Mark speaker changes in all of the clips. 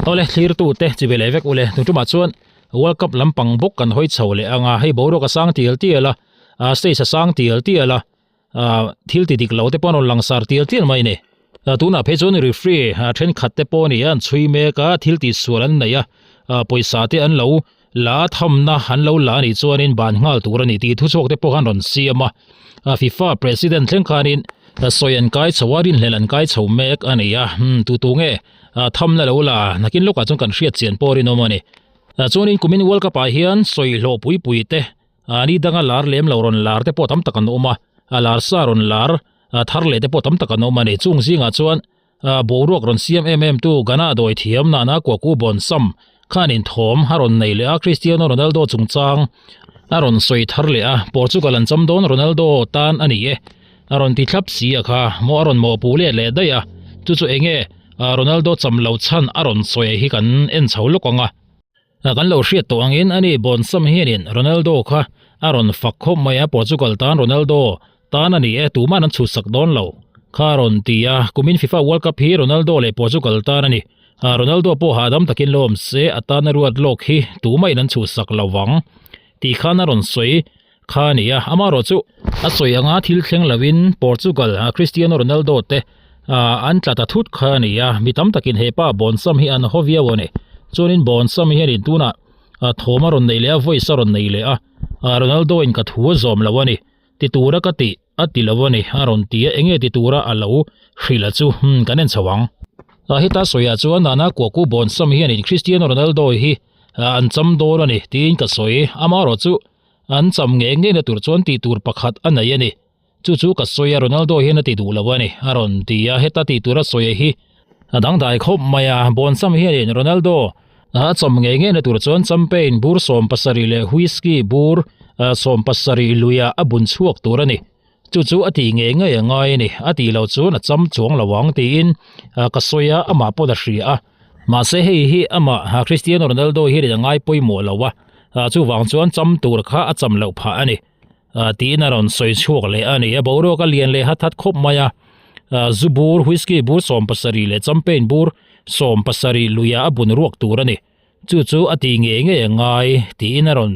Speaker 1: Awle thlir tute chi ve leh vek ule tun tumah chuan World Cup lampang bawk kan hawi chho leh anga hei boruak a sang tial tial a ah stage a sang tial tial a ah thil ti dik lo te pawh an rawn langsar tial tial mai a ni ah tunah phei chuan referee ah thenkhat te pawh a ni a an chhui mek a thil tih sual an nei a ah pawisa te an lo la thamna an lo la a nih chuanin ban nghal tur a ni tih thuchhuak te pawh khan rawn siam a ah FIFA president thleng khanin sawi an kai chho a rinhlelh an kai chho mek a ni a hmm tu tu nge ah thamna lo la nakin lawkah chuan kan hriat chian pawh a rinawm a ni ah chuanin kumin world cup ah hian sawi hlawh pui pui te ah ni danga lar lem lo rawn lar te pawh tam tak an awm a a lar sa rawn lar ah thar leh te pawh tam tak an awm a ni chung zingah chuan ah boruak rawn siam em em tu Ghana dawi thiam nana Kwaku Bonsam khanin thawm a rawn nei leh a Cristiano Ronaldo chungchang a rawn sawi thar leh a Portugal an cham dawn Ronaldo tan a ni e a rawn ti thlap si a kha maw a rawn mawhpuh let leh daih a chu chu enge ah Ronaldo cham lo chhan a rawn sawi hi kan en chho lawk ang a. Kan lo hriat tawh angin ani Bonsam hianin Ronaldo kha a rawn fak khawp mai a, Portugal tan Ronaldo tan a ni e, tuman an chhutsak dawn lo kha a rawn ti a, kumin FIFA World Cup hi Ronaldo leh Portugal tan a ni. Ronaldo pawh hahdam takin lo awm se, a tana ruat lawk hi tumahin an chhutsak lo vang tih khan a rawn sawi kha a ni a, amaherawhchu a sawi anga thil thleng lovin Portugal Cristiano Ronaldo te an tla ta thut kha a ni a, mi tam takin he pa Bonsam hi an haw viau a ni. Chuanin Bonsam hianin tunah thawm a rawn nei leh a, voice a rawn nei leh a, Ronaldo in ka thu a zawm lo a ni, ti tura ka tih a ti lo a ni a rawn ti a, enge ti tura a lo hrilh a chu kan en chho ang. Heta sawiah chuan Nana Kwaku Bonsam hianin Cristiano Ronaldo hi an cham dawn a ni tiin ka sawi, amaherawhchu An cham ngei ngei na tur chuan tih tur pakhat a nei a ni. Chu chu ka sawi a, Ronaldo hian a ti duh lo a ni, a rawn ti a, heta tih tur a sawi hi a dangdai khawp mai a. Bawnsam hianin Ronaldo a cham ngei ngei na tur chuan champagne bur 70 leh whisky bur 70 luiah a bun chhuak tur a ni. Chu chu a tih ngei ngei a ngai a ni, a tih loh chuan a cham chuang lo ang tiin ka sawi a, amah pawh a hria a. Mahse hei hi amah Cristiano Ronaldo hianin a ngai pawimawh lo a. Chuvang chuan cham tur kha a cham loh phah a ni tiin a rawn sawi chhuak leh a ni. A boruak a lian leh hat hat khawp mai a, zu bur, whisky bur 70 leh champagne bur 70 luiah a bun ruak tur a ni. Chu chu a ti ngei ngei a ngai tiin a rawn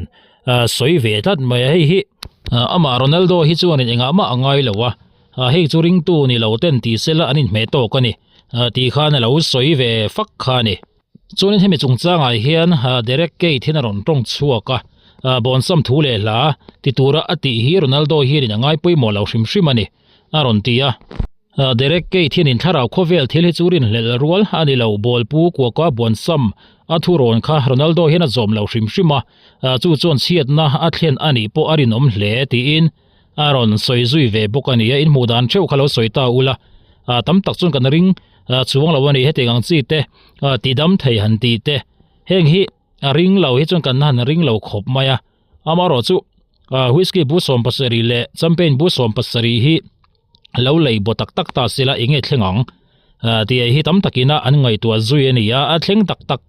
Speaker 1: sawi ve tlat mai a. Hei hi amah Ronaldo hi chuanin engah mah a ngai lo a, hei chu ringtu ni lo ten ti sela an inhmeh tawk a ni tih khan a lo sawi ve fak kha a ni. Chuanin hemi chungchangah hian Derek Kate hian a rawn tawng chhuak a, Bawnsam thu leh hla ti tura a tih hi Ronaldo hianin a ngai pawimawh lo hrim hrim a ni, a rawn ti a. Derek Kate hianin thlarau khawvel thil hi chu rinhlelh rual a ni lo, ball pu kuaka Bawnsam a thu rawn kha Ronaldo hian a zawm lo hrim hrim a, chu chuan chhiatna a thlen a nih pawh a rinawm hle tiin a rawn sawi zui ve bawk a ni a, inhmuh dan theuh kha lo sawi ta ula, tam tak chuan kan ring chuang lo a ni, hetiang ang chi te ti dam thei han tih te heng hi a ring lo hi chuan kan han ring lo khawp mai a, amaherawh chu whisky bu 70 leh champagne bu 70 hi lo lei baw tak tak ta sela eng nge thleng ang tih hi tam takin a an ngaihtuah zui a ni a, a thleng tak tak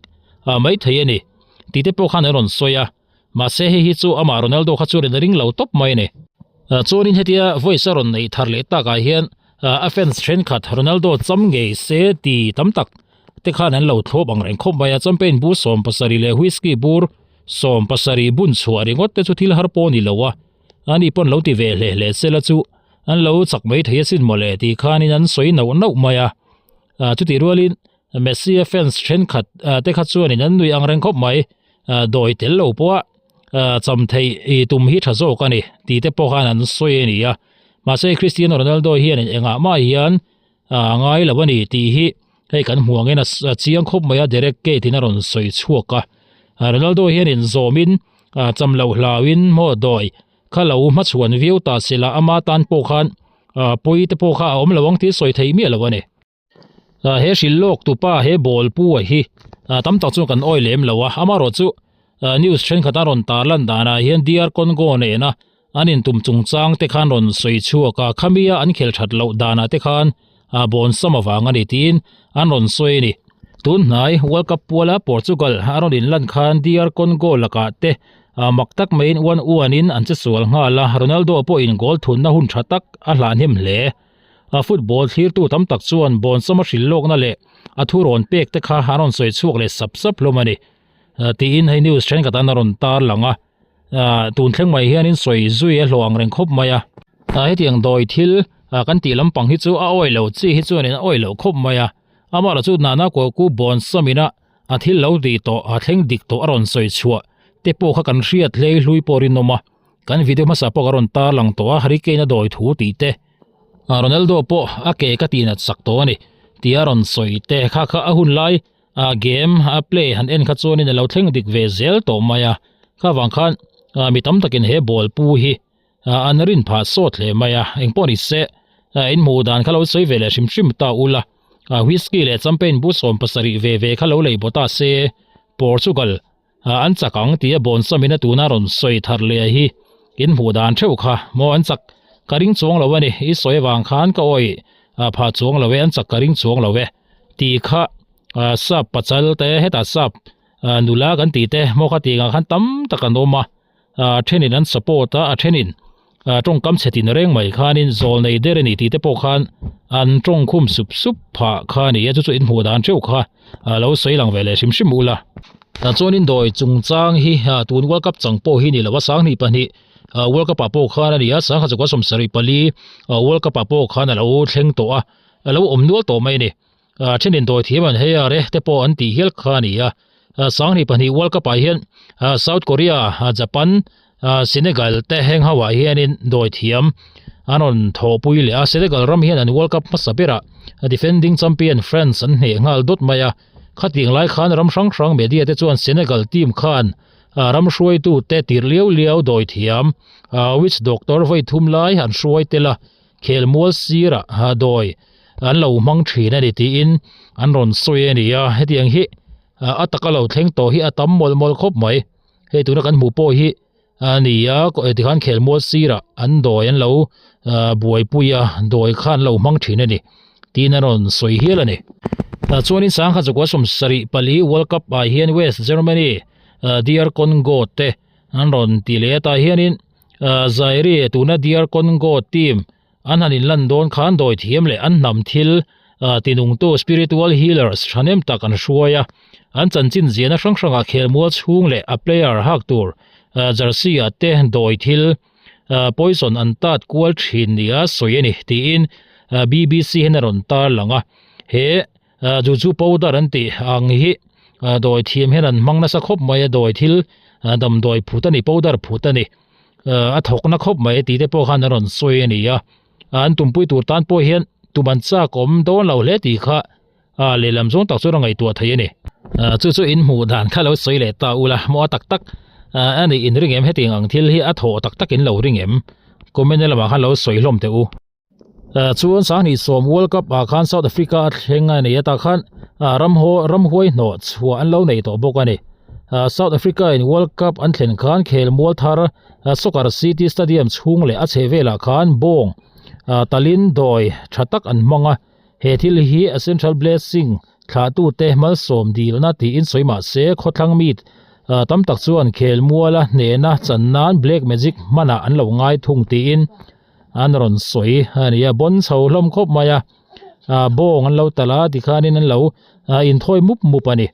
Speaker 1: mai thei a ni tih te pawh khan an rawn sawi a. Mahse hei hi chu amah Ronaldo kha chuan a ring lo tawp mai a ni. Chuanin hetia voice a rawn neih thar leh takah hian a fans thenkhat Ronaldo cham ngei se ti tam tak te khan an lo thlawp ang reng khawp mai a. Champagne bur 70 leh whisky bur 70 bun chhuah ringawt te chu thil har pawh a ni lo a, ani pawn lo ti ve hle hle sela chu an lo chak mai thei asin mawle tih khanin an sawi nauh nauh mai a. Chutih rualin Messi a fans thenkhat te kha chuanin an nui ang reng khawp mai dawi tel lo pawh a cham theih tum hi tha zawk a ni tih te pawh khan an sawi a ni a mahse Cristiano Ronaldo hian engah mah hian a ngai lo a ni tih hi hei kan hmu angin a chiang khawp mai a Derek Kate in a rawn sawi chhuak a Ronaldo hianin zawmin cham loh hlauin maw dawi kha lo hmachhuan viau ta sela ama tan pawh khan pawi te pawh kha a awm lo ang tih sawi theih miah lo a ni. He hrilh lawk tupa he ball pu a hi tam tak chuan kan awi lem lo a amaherawh chu news thenkhat a rawn tar lan danah hian DR Congo nena an intum chungchang te khan rawn sawi chhuak a khamia an khel that loh danah te khan bawn sam avang a ni tiin an rawn sawi a ni. Tun hnai World Cup puala Portugal a rawn inlan khan DR Congo lakah te mak tak maiin uan uanin an che sual nghal a Ronaldo pawhin goal thunna hun tha tak a hlahhnem hle. Football thlirtu tam tak chuan Bawnsama hrilh lawkna leh a thu rawn pek te kha an rawn sawi chhuak leh sap sap hlawm a ni tiin hei news thenkhat an rawn tar lang a. Tun thleng mai hianin sawi zui a hlawh ang reng khawp mai a. Hetiang dawi thil kan tih lampang hi chu a awih lo chi hi chuanin a awih loh khawp mai a. Amaherawhchu chu Nana Kwaku Bawnsam-ina a thil lo tih tawh a thleng dik tawh a rawn sawi chhuah te pawh kha kan hriat hlei hlui pawh rinawm a. Kan video hmasa pawh ka rawn tar lang tawh a, Hurricane a dawi thu tih te, Ronaldo pawh a ke ka tih nat sak tawh a ni tih a rawn sawi te kha kha a hun lai a game a play han en kha chuanin a lo thleng dik ve zel tawh mai a. Kha vang khan mi tam takin he ball pu hi an rin phah sawt hle mai a, engpawh ni se in hmuh dan kha lo sawi ve leh hrim hrim ta ula, whisky leh champagne bu 70 ve ve kha lo lei bawt a se Portugal an chak ang tih a bawnsamin a tuna rawn sawi thar leh hi in hmuh dan theuh kha maw an chak ka ring chuang lo a ni, i sawi avang khan ka awih phah chuang lo e, an chak ka ring chuang lo e tih kha sap pachal te hetah sap nula kan tih te maw kha tih ang khan tam tak an awm a. A thenin an support a, a thenin tawngkam chhe tin reng mai khanin zawl nei der a ni tih te pawh khan an tawng khum sup sup phah kha a ni a, chu chu inhmuh dan theuh kha a lo sawi lang ve leh hrim hrim ula. Chuanin dawi chungchang hi tun World Cup chang pawh hi ni lo a, 2002 World Cup ah pawh khan a ni a, 1974 World Cup ah pawh khan a lo thleng tawh a, a lo awm nual tawh mai a ni. A thenin dawi thiam an hei a re te pawh an tih hial kha a ni a. 2002 World Cup ah hian South Korea, Japan, Senegal te heng ho ah hianin dawi thiam an rawn thawhpui leh a. Senegal ram hian an World Cup hmasa berah defending champion France an hneh nghal dawt mai a. Khatiang lai khan ram hrang hrang media te chuan Senegal team khan ram hruaitu te tirh liau liau dawi thiam witch doctor vawi thum lai an hruai tel a. Khelmual sirah dawi an lo hmang thin a ni tiin an rawn sawi a ni a, hetiang hi a taka lo thleng tawh hi a tam mawlh mawlh khawp mai. Hei tuna kan hmuh pawh hi a ni a, tikhan khelmual sirah an dawi an lo buaipui a, dawi kha an lo hmang thin a ni tiin an rawn sawi hial a ni. Chuanin 1974 World Cup ah hian West Germany DR Congo te an rawn ti leh a, tah hianin Zaire tuna DR Congo team an han inlan dawn khan dawi thiam leh an hnam thil tinungtu spiritual healers thahnem tak an hruai a, an chanchin ziahna hrang hrangah khelmual chhung leh a player hak tur jersey ah te dawi thil poison an tat kual thin nia sawi a ni tiin BBC hian a rawn tarlang a, he Juju powder an tih ang hi dawi thiam hian an hmang nasa khawp mai a, dawi thil damdawi phut a ni, powder phut a ni, a thawk na khawp mai tih te pawh khan a rawn sawi a ni a, an tumpui tur tan pawh hian tum an chak awm dawn lo hle tih kha lehlam zawng tak chuan a ngaihtuah thei a ni. Chu chu in hmuh dan kha lo sawi leh ta ula, maw a tak tak a nih in ring em hetiang ang thil hi a thawh tak tak in lo ring em? Comment lamah khan lo sawi hlawm teh u. Chuan 2010 World Cup ah khan South Africa a thleng a ni a tah khan ramhaw ramhuai hnawh chhuah an lo nei tawh bawk a ni. South Africa in World Cup an thlen khan khelmual thar Soccer City Stadium chhung leh a chhehvelah khan bawng talin dawi tha tak an hmang a, he thil hi a Central Blessing thlahtute malsawm dilna tiin sawi mah se khawthlang mi tam tak chuan khelmuala hnehna chan nan Black Magic hmanah an lo ngai thung tiin an rawn sawi a ni a bawn chho hlawm khawp mai a ah bawng an lo talh a tikhanin an lo ah inthawi mup mup a ni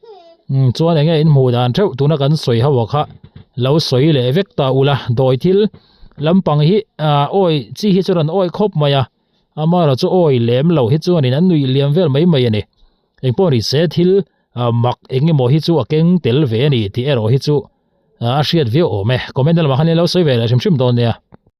Speaker 1: chuan eng nge in hmuh dan theuh tuna kan sawi ho ah kha lo sawi leh vek ta ula dawi thil lampang hi ah awi chi hi chuan an awi khawp mai a amaherawh chu awi lem lo hi chuanin an nuih liam vel mai mai a ni engpawh ni se thil ah mak eng emaw hi chu a keng tel ve a ni tih erawh hi chu a hriat viau awm e comment lamah khan in lo sawi ve leh hrim hrim dawn nia.